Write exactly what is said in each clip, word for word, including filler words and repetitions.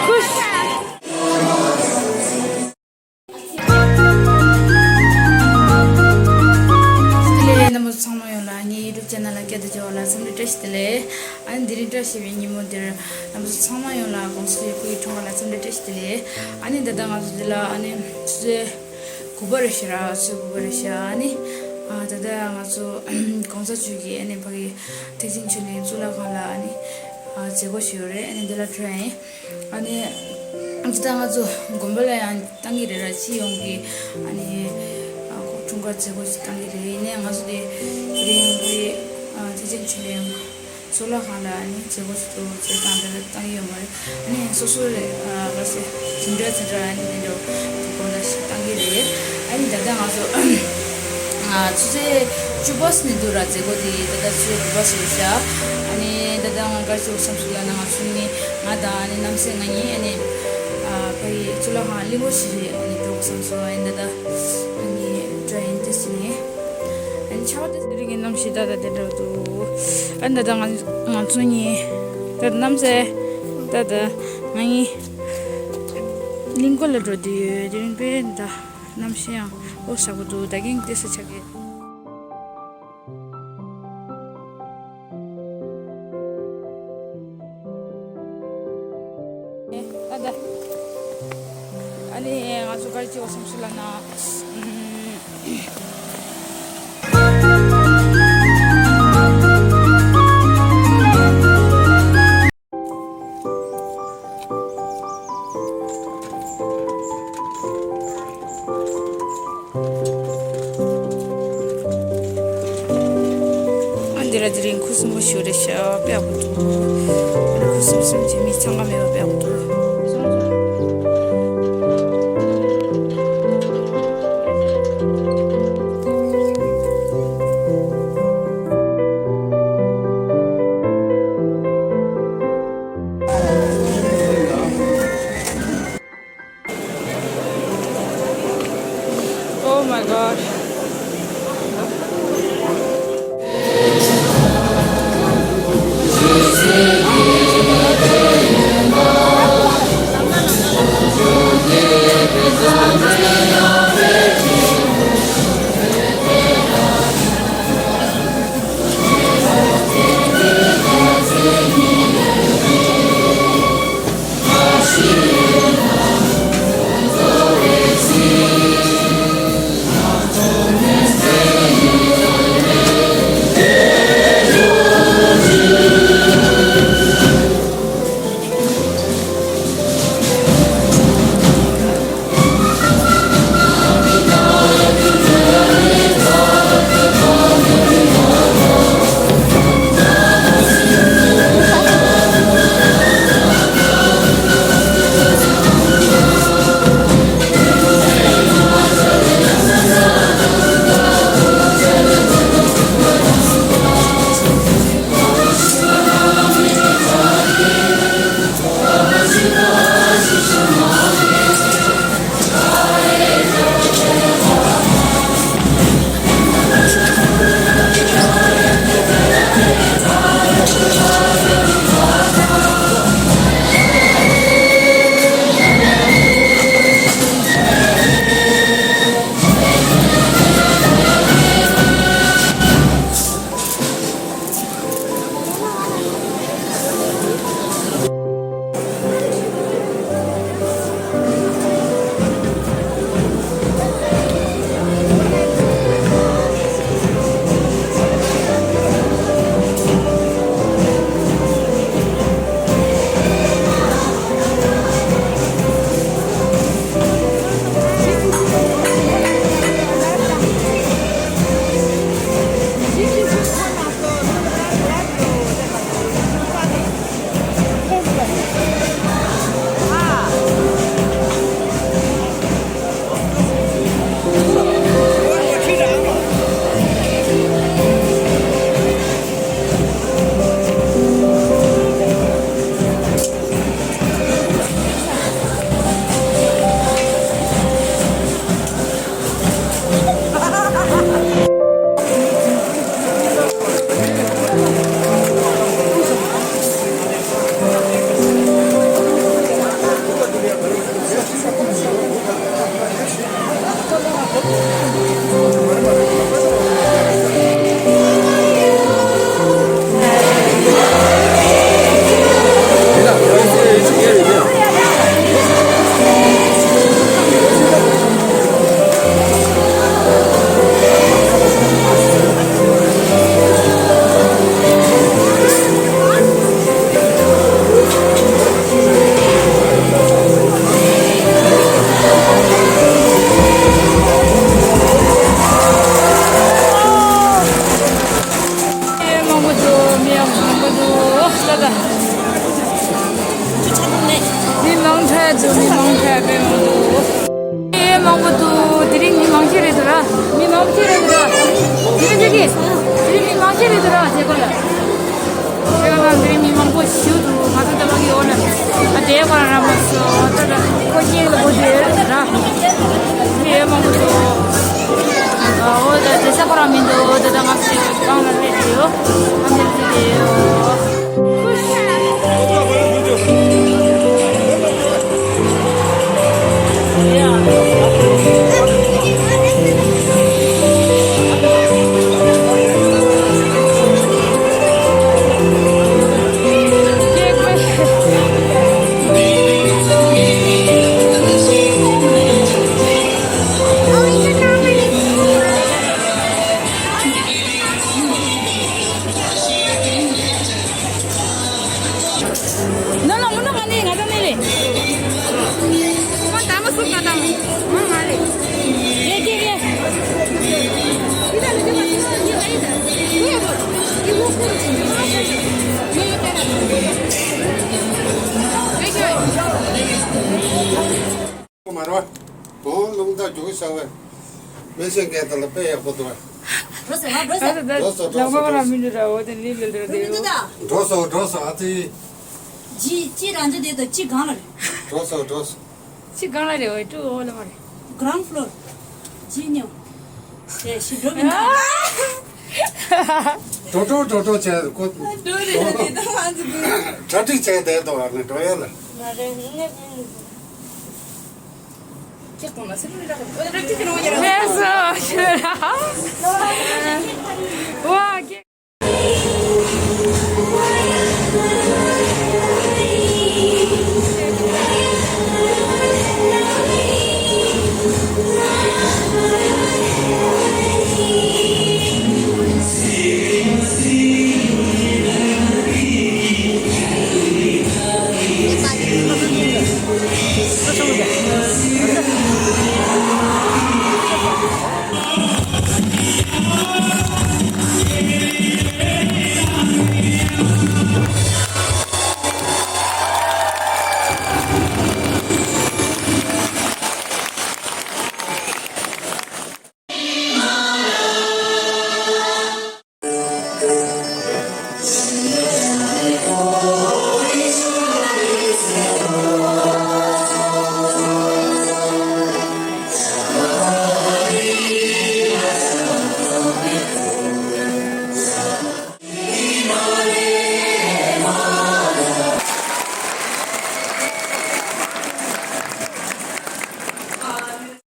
རྣམ་པ་ཚོ་ཚང་མ་ཡོངས་ལ་ངའི་ཡུ་ཊུབ་ཆེ་ནལ་ལ་སྐྱབས་དང་བཅར་བ་ལ་འཚམས་འདྲི་བཀྲ་ཤིས་བདེ་ལེགས། ཨ་ནི་དེ་རིང་བཀྲ་ཤིས་པའི་ཉིན་མོ་འདིར་རྣམ་པ་ཚོ་ཚང་མ་ཡོངས་ལ་གོང་ས་མཆོག་སྐུ་ཡི་འཁྲུངས་སྐར་ལ་འཚམས་འདྲི་བཀྲ་ཤིས་བདེ་ལེགས། ཨ་ནི་ད་ལྟ་ང་ཚོ་འདི་ལ་ཨ་ནི་ཆུ་ཚོད་དགུ་པ་རེད་ཤག་ར། ཆུ་ཚོད་དགུ་པ་རེད་ཤག་ཨ་ནི་ཨ་ད་ལྟ་ང་ཚོ་གོང་ས་མཆོག་གི་ཨ་ནི་ཕ་གི་ཐེག་ཆེན་ཆོས་གླིང་གཙུག་ལག་ཁང་ལ་ཨ་ནི་ཨ་མཛད་སྒོ་ཞིག་ཡོད་རེད། ཨ་ནི་འདི་ལ་འགྲོ་ཡ་ཡིན། ཨ་ནི་ཨ་ད་ལྟ་ང་ཚོ་དགོན་པ་ལ་ཡང་བཏང་གི་རེད་ར། སྤྱི་ཡོངས་ཀྱི་ཨ་ནི་ཨ་འཁྲུངས་སྐར་མཛད་སྒོ་ཞིག་བཏང་གི་རེད། ཡིན་ནའི་ང་ཚོ་དེ་དེ་རིང་གི་ཨ་ཐེག་ཆེན་ཆོས་གླིང་གཙུག་ལག་ཁང་ལ་ཨ་ནི་མཛད་སྒོ་ཞིག་ཏུ་མཛད་སྟངས་དེ་འདྲ་བཏང་གི་ཡོད་མ་རེད། ཨ་ནི་སོ་སོ་རེ་ཨ་ག་ཟེ་ཇི་འདྲ་ཇི་འདྲ་ཨ་ནི་དེ་འདྲ་དགོང་དག་ཞིག་བཏང་གི་རེད། ཨ་ནི་ད་ལྟ་ང་ཚོ་ཨ་ཆུ་ཚོད་བཅུ་པ་ནས་འདུག་ར། མཛད་སྒོ་དེ་ད་ལྟ་ཆུ་ཚོད་དགུ་པ་ཞིག་རེད་ཤག་ཨ་ནི་ད་ལྟ་ང་ག་རེ་བྱེད་དགོས་བསམ་སོང་ལབ་ན་ང་ཚོ་ནི་ང་དང་ཨ་ནི་རྣམ་སྲས་ང་གཉིས་ཨ་ནི་ཨ་ཕ་གི་གཙུག་ལག་ཁང་གླིང་སྐོར་ཞིག་རེད། ཨ་ནི་འགྲོ་དགོས་བསམ་སོང་། ཨ་ནི་ད་ལྟ་ཨ་ནི་འགྲོ་ཡིན་དེ་ཟེར་ནས། ཨ་ནི་ཆར་པ་དེ་ཚེ་རིང་གི་གནམ་གཤིས་ད་ལྟ་དེ་འདྲ་འདུག་ཨ་ནི་ད་ལྟ་ང་ང་ཚོ་གཉིས་ད་ལྟ་རྣམ་སྲས་ད་ལྟ་ང་གཉིས་གླིང་སྐོར་ལ་འགྲོ་བསྡད་ཡོད། དེ་རིང་དཔེ་ད་གནམ་གཤིས་ཡང་ཨོ་ཡག་པོ་འདུག་ད་གིན་ཏོག་ཙམ་ཆག་གི། ཨ་ད། ཨ་ནི་ང་ཚོ་ག་རེ་བྱེད་དགོས་བསམ་སོང་ལབ་ན། ཨུམ། ཨ་འདི་ར་དེ་རིང་ཁུ་སིམ་པོ་ཞིག་རེད་ཤག་དཔེ་ཡག་པོ་འདུག་ཁུ་སིམ་སིམ་གྱི་མི་འཚང་ཁ་མེད་པ་དཔེ་ཡག་པོ་འདུག Oh my gosh. ཚོ་མི་མང་ཆེ་བ་དཔེ་མང་འདུག་ཨེ་མང་པོ་འདུག་དེ་རིང་མི་མང་ཆེ་རེད་འདུག་ར། མི་མང་ཆེ་རེད་འདུག་ར། དེ་རིང་ཅི་གི་དེ་རིང་མི་མང་ཆེ་རེད་འདུག་ར། བྱེད་པ་ལ། དེ་ག་ལ་དེ་རིང་མི་མང་པོ་ཞིག་འདུག་ང་ཚོ་ད་ལོ་གི་འོག་ལ་ཨ་དེ་ག་ལ་ར་མ་སོ་ད་ལ་ཁོ་གཉིས་ལ་གོ་དེ་ར། ཨེ་མང་པོ་འདུག་ཨོ་ད་དེ་ས་ཁོ་རང་མི་འདུག་ད་ད་ང་ཚོ་གང་ལ་སླེབས་ཡོད། ཨ་འདིར་སླེབས་ཡོད། ནོ་ནོ་མུ་ནོ་ག་ནས་ང་ཚང་ནས་རེད། མ་ད་མ་སུ་ག་ད་མ་མ་རེད། རེད་རེད་རེད། མ་རེད་བ། གོང་རླུང་རྟ་རྒྱུག་ས་བས། མེ་ཤིང་སྐད་དང་ལ་དཔེ་ཡག་པོ་འདུག་བ། འགྲོ་སོང་ང་འགྲོ་སོང་། འགྲོ་སོང་འགྲོ་སོང་འགྲོ་སོང་། འགྲོ་སོང་འགྲོ་སོང་ཨ་ཙི། ཅི་ཅི་རང་ཅི་དེ་དང་ཅི་གང་ལ་རེད། འགྲོ་སོང་འགྲོ་སོང་། ཅི་གང་ལ་རེད། འོ་ཀྲུ་འོ་ལ་མ་རེད། གྷ་རའུན་ཌི་ཕློར། ཇི་ཉོ། ཞེས་ཞིག་འགྲོ་མི་འདུག་འགྲོ་འགྲོ་འགྲོ་འགྲོ་བྱས་ཀོ། འགྲོ་རེད་རེད་དེ་ང་ཚོ་འགྲོ། གྲ་སྒྲིག་བྱས་བསྡད་འདུག་ཨ་ནི་འགྲོ་ཡ་ལ། མ་རེད་ངས་མིན། ཁྱེད་གོང་ལ་སེམས་ནི་རག་གི་འདུག་ཁྱེད་ཀྱི་རོང་རྒྱ་ར། ལགས་སོ་ཞུ་ར། ཝ་ཀེ།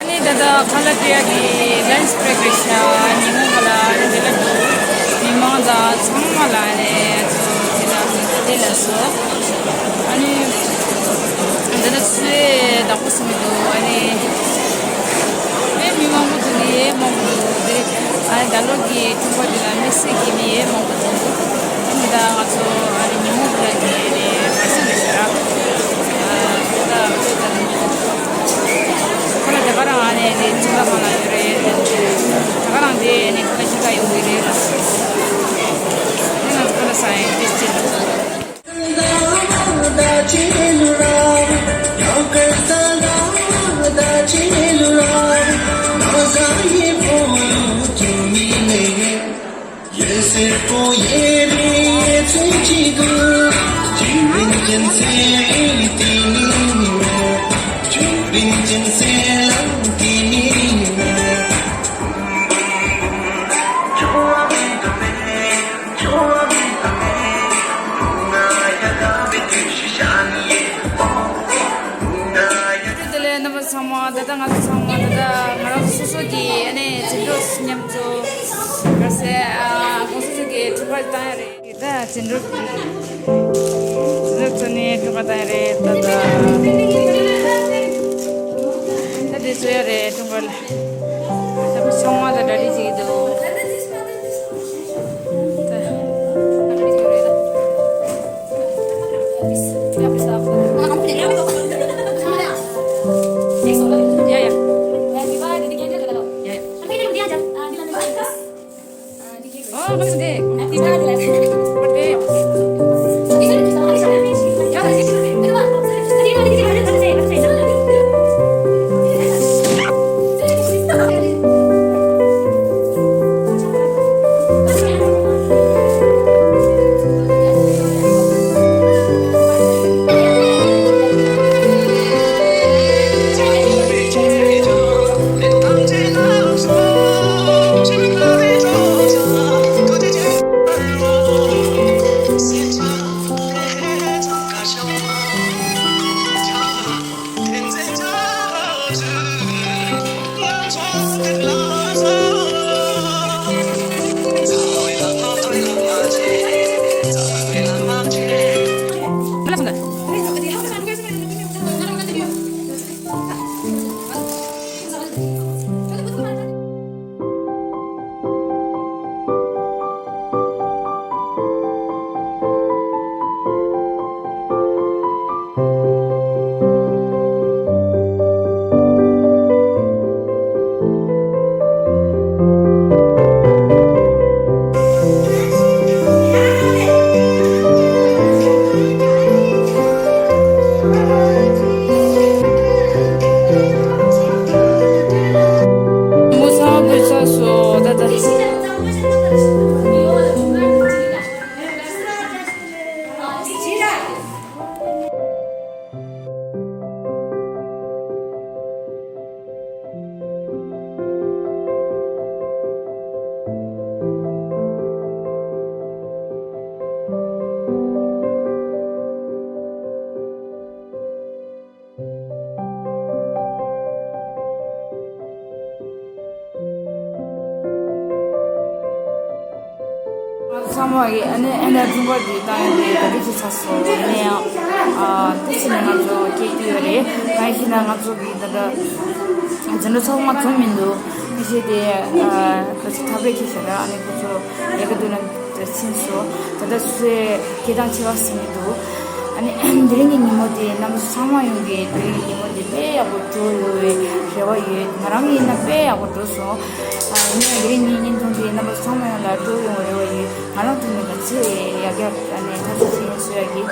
ཨ་ནི་ད་ལྟ་ཁ་ལག་སྤྲད་ཡག་གི་ལན་ཆི་བྷི་རེག་རེད་ཤག་ཉིན་མོ་ཁ་ལག་ཨ་ནི་དེ་ལ་འདུག་མི་མང་དང་ཚང་མ་ལ་ཨ་ནི་ཚོ་དེ་ལ་དེ་ལ་སོ། ཨ་ནི་ད་ལྟ་ཚོས་བདག་པོ་སུ་མི་འདུག་ཨ་ནི་དཔེ་མི་མང་པོ་འདུག་ནི་མང་པོ་འདུག་དེ་ཨ་ནི་ད་ལོ་གི་ཀྲུང་གོ་དེ་ལ་དམིགས་བསལ་གྱི་མི་ཡང་མང་པོ་འདུག་ཨ་ནི་ད་ང་ཚོ་ཨ་ནི་ཉིན་མོ་དེ་ལ་དེ་ནས་བར་སེང་རེད་ཤག་ཨ་ད་དཔེ་ད་ལོ་ཁོ་ལ་དེ་ག་རང་ཨ་ནི་དེ་ཅི་ག་གང་ལ་ཡོད་རེད། དེ་ག་རང་དེ་ཨ་ནི་ཁོ་ལ་ཅི་ག་ཡོང་གི་རེད། དེ་ང་ཚོ་ཁོ་ལ་སའེན་ཊིསི་ཅིག་འདུག་བཀྲ་ཤིས་བདེ་ལེགས་རྣམ་པ་ཚང་མ། ད་ལྟ་ང་ཚོ་ཚང་མ་ད་ལྟ་ང་རང་ཚོ་སོ་སོ་གི་ཨ་ནི་འཛིན་གྲོགས་མཉམ་དུ་ག་ཟེ་ཨ་གོང་ས་མཆོག་གི་འཁྲུངས་སྐར་བཏང་ཡ་རེད། ད་འཛིན་གྲོགས་འཛིན་གྲོགས་ཚོ་ནི་འཁྲུངས་སྐར་བཏང་ཡ་རེད། ད་ད་ད་དེ་ཚོ་ཡ་རེད་འཁྲུངས་སྐར་ལ། ད་ཚང་མ་ད་གྲ་སྒྲིག་བྱེད་ཀྱི་འདུག་ཨ་ནི་ཨ་ནི་ཀྲུང་གོ་དེ་བཏང་ཡོད་པའི་ག་དུས་ཅིག་ཚར་སོང་། ཨ་ནི་ཡང་ཨ་དེ་ཕྱི་ནས་ང་ཚོ་སྐད་རྒྱུ་ཡོད་རེད། གང་ཡིན་ཞེ་ན་ང་ཚོ་གི་ད་ལྟ་འཛིན་གྲྭ་ཚང་མ་འཛོམས་མི་འདུག་མི་ཤེས་ཏེ་ཨ་ག་ཚོད་ཐབས་རེ་ཁྱེར་བྱས་ན་ཨ་ནི་ཁོ་ཚོ་ཡ་གི་དུ་ན་ཕྱིན་སོང་། ད་ལྟ་སུས་སྐད་གྲགས་ཆེ་བ་ཟིན་གྱི་འདུག་ཨ་ནི་དེ་རིང་གི་ཉིན་མོ་དེ་རྣམ་པ་ཚོ་ཚང་མ་ཡོང་གི་དེ་རིང་གི་ཉིན་མོ་དེ་དཔེ་ཡག་པོ་འགྲོ་ཡོང་བའི་རེ་བ་ཡོད། ང་རང་ཡིན་ན་དཔེ་ཡག་པོ་འགྲོ་སོང་། ཨ་ཡིན་ན་དེ་རིང་ཉིན་བརྙན་ཐུང་དེ་རྣམ་པ་ཚོ་ཚང་མ་ཡོང་ལ་འགྲོ་ཡོང་བའི་རེ་བ་ཡོད། ང་རང་ཐོག་ནས་ད་ཆེས་ཡག་ཡག་ཨ་ནི་ཐབས་ཤེས་བྱེད་ཡིན་བཟོ་ཡག་གི་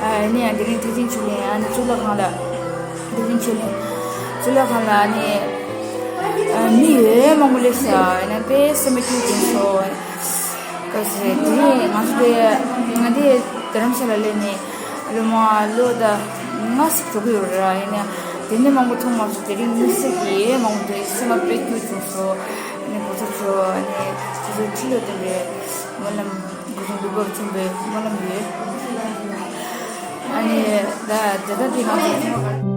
ཨ་ནི་ཡང་དེ་རིང་ཐེག་ཆེན་ཆོས་གླིང་ཨ་ནི་གཙུག་ལག་ཁང་ལ་ཐེག་ཆེན་ཆོས་གླིང་གཙུག་ལག་ཁང་ལ་ཨ་ནི་ཨ་མི་ཡོད་མང་པོ་སླེབས་ཤག་ཨ་ནི་དཔེ་སེམས་པ་སྐྱིད་སྐྱིད་སོང་། སྐབས་སུ་དེ་ནས་ང་ཚོ་དེ་ང་དེ་རྡ་རམ་ས་ལ་སླེབས་ནས་ལོ་མ་ལོ་ད་ལྔ་ཙམ་འགྲོ་གི་ཡོད་རེད། ཡིན་ན་དེ་ནས་མང་པོ་མཐོང་མ་སོང་། དེ་རིང་དམིགས་བསལ་གྱི་མང་པོ་འདུག་སེམས་པ་དཔེ་སྐྱིད་བྱུང་སོང་། ཨ་ནི་གོ་ཚོད་ཚོ་ཨ་ནི་ཁྱེད་ཚོ་ཁྲིད་ཡོད་དེ་འདྲའི་སྨོན་ལམ་གོ་ཚོད་འདུག་པར་མཚོན་པའི་སྨོན་ལམ་ཡོད། ཨ་ནི་ད་དེ་ད་དེ་ང་ཚོ།